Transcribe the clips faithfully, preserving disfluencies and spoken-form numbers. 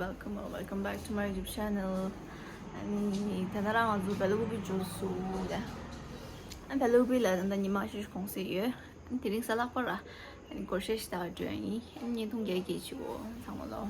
Welcome, welcome back to my YouTube channel. ཨ་ནི་ད་ལྟ་རང་ང་ཚོ་བེ་ལ་ཀུ་པི་འབྱོར་སོང་ལ། ཨ་བེ་ལ་ཀུ་པི་ལ་ད་ལྟ་ཉི་མ་ཤས་ཤིག་གོང་ཚད་ཡོད། ཨ་ནི་དེ་རིང་གཟའ་ལྷག་པ་ར། ཨ་ནི་སྒོར་གཞས་ཤིག་ལྟ་ག་འགྲོ་ཡ་ཡིན། ཨ་ནི་བརྙན་ཐུང་རྒྱག་གི་བྱེད་ཀྱི་ཡོད། ཚང་མ་ལོ།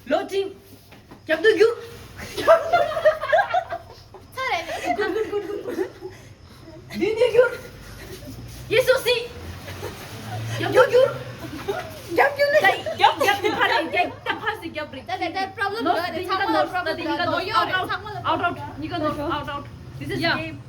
Loading. རྒྱབ་ཏུ་རྒྱུག་ཚར་རེད། Good, good, good, good, good. མདུན་དུ་རྒྱུག་ཡེ་སོ་སི། རྒྱབ་ཏུ་རྒྱུག་རྒྱབ་རྒྱུག་ནི། རྒྱབ་རྒྱབ་དེ་ཕར་རེད། རྒྱབ་ད་ཕར་སི་རྒྱབ་རེད། ད་ད་ད་problem ལོ་རེད། ཚང་མ་ལ་problem རེད། ཡོ་ཡོ་རེད། ཚང་མ་ལ། Out, out, out, out, out, out. This is game.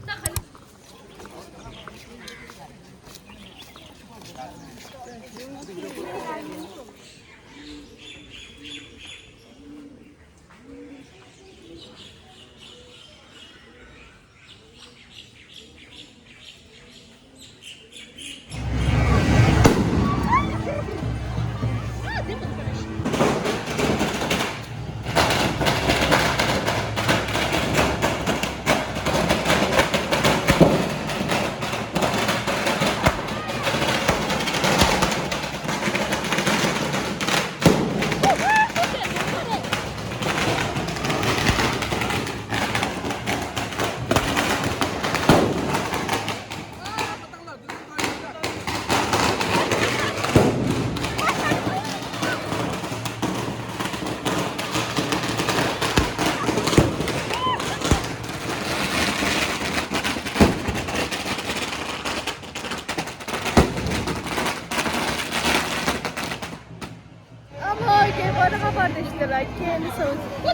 ཨ་མ་ཀེ་པ་ད་ཁ་པར་དེ་ཤི་ད་ལ་ཁྱེད་འདི་སོང་།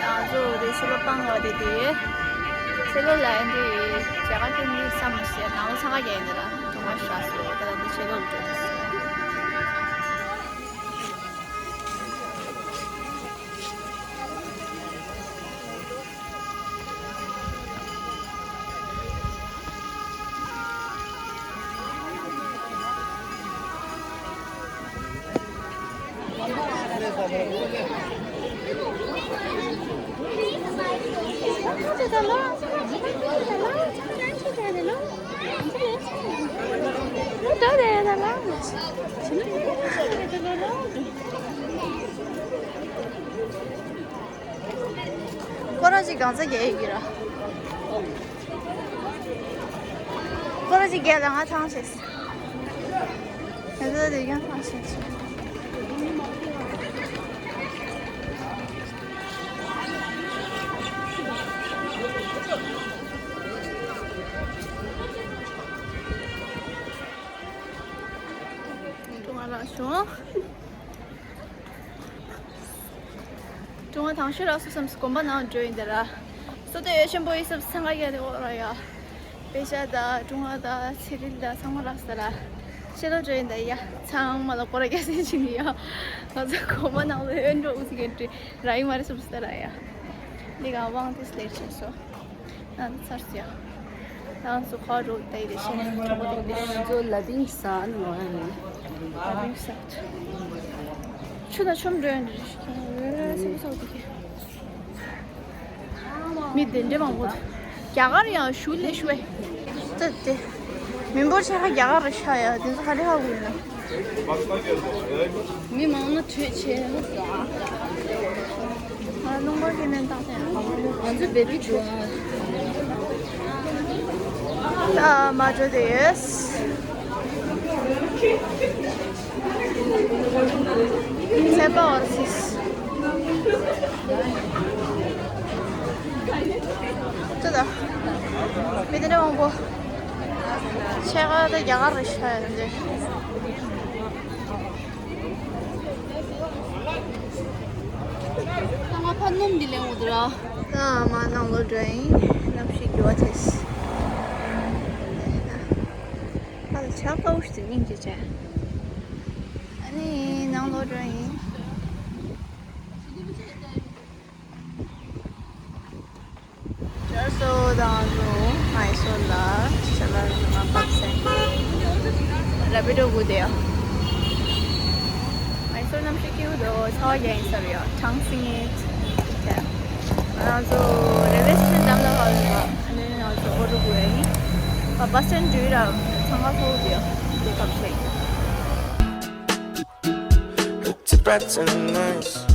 ང་ཚོ་དེ་ཕྱི་ལོགས་སྤང་བ་དེ་དེ། ཕྱི་ལོགས་ལ་འདི་ཇ་ག་ཐེམ་གྱི་ས་མ་ཤེས། ནང་ལོགས་ཚང་ཁ་རྒྱག་ཡིན་ད་ར། གྲོང་ཁ་ཤ་སོ་ད་ལ་འདི་ཕྱི་ལོགས་འགྲོ་དུས། སྐོར་ར་ཅིག་གང་ཚ་རྒྱལ་ཡོད་ཀྱི་ར། སྐོར་ར་ཅིག་རྒྱལ་ལ་ང་ཚང་ཤེས། ང་ཚོ་དེ་ཀྱང་ཚང་ཤེས། ཀྲུང་ཧྭ་ལ་ཞོག་ཀྲུང་ཧྭ་དང་ཤོས་རག་སོ་སམ་སི་གོམ་པ་ནང་འགྲོ་ཡིན་ད་ར། སོ་ཏོ་ཡོད་ཆེན་པོ་ཡིན་སམ་སང་ག་ཡ་དེ་འོ་ར་ཡ། པེ་ཤ་ད་ཀྲུང་ཧྭ་ད་ཚེ་རིལ་ད་ཚང་མ་རག་ས་ར། ཤེ་ལོ་འགྲོ་ཡིན་ད་ཡ། ཚང་མ་ལ་སྐོར་ར་རྒྱ་སེ་ཆིན་ཡ། ང་ཚོ་གོམ་པ་ནང་ལ་ཡོད་འགྲོ་འུ་ཚི་གེ་འདྲི་ར་ཡི་མ་རེད་སམ་སི་ད་ར་ཡ། འདི་ག་དབང་དེ་སླེབས་ཆེན་སོ། ཨ་ནི་ཚར་སོང་ཡ། ང་ཚོ་ཁ་རོག་ཏའི་རེ་ཤེ་ན་གྲོགས་པོ་དེ་འདྲ། ང་ཚོ་ལ་དིང་ས་ཨ་ནི་ང་ཡ་ནི། ལ་དིང་ས། ཆུ་ན་ཆོམ་འགྲོ་ཡ་འདྲ་ཞིག་ཁྱེད་ན་ཡོད་ར་སེམས་སོགས་དེ་ཁྱེད། མི་དེ་འདྲ་མང་པོ་འདུག་རྒྱ་གར་ཡང་ཞུ་ལེ་ཤུ་ཨེ། ཙི་ཏེ། མི་འབོར་ཆེ་ཁ་རྒྱ་གར་རེ་ཤ་ཡ་དེ་ཚོ་ག་ལེ་ཧ་གོ་ཡིན་ན། མི་མང་ན་དྲོད་ཆེ་ལ་ཟ། ང་རླུང་འཁོར་གྱི་མེ་མདའ་དེ། ང་ཚོ་བེ་བི་འགྲོ་ཨ། ད་མ་འགྲོ་དེ་ཡོད། ཚད་པ་འོར་སིས། ད་ད། མི་དེ་འདྲ་མང་པོ། ཆེ་ག་ད་རྒྱ་གར་རེ་ཤ་ཡ་དེ། ང་ཕ་སྣུམ་འདི་ལེན་འོ་དེ་ར། ང་མ་ནང་ལོ་འགྲོ་ཡིན། གནམ་གཤིས་འགྱུར་བ་ཐེབས། ཨ་ལ་ཆགས་པ་འུ་ཞིག་སྙིང་རྗེ་བྱས། ཨ་ནི་ནང་ལོ་འགྲོ་ཡིན། ཇར་སོ་དང་ནུ་མའི་སོར་ལ་ཤ་ལ་རུ་མ་པག་སེ་ར་པི་ཌོ་གུ་དེ་ཡ། མའི་སོར་གནམ་གཤིས་སྐྱིད་པོ་འདུག་ཚ་བ་རྒྱག་ཡིན་ས་རེད་ཡ། གྲང་སིང་ངེ་ཐིག་ཐེ། ང་རང་ཚོ་རེལ་ཝེ་སི་ཊེ་ཤན་འགྲམ་ལ་ཕར་ཡོད་ལ། ཨ་ནི་ང་ཚོ་ཨོ་ཊོ་གུ་ཡ་ཡིན། ཨ་བྷ་སི་སི་ཊེན་འགྲོ་ཡི་ར། འཚང་ཁ་ཚ་བོ་འདུག་ཡ། དེ་སྐབས་ཤིག Look to brighten nights.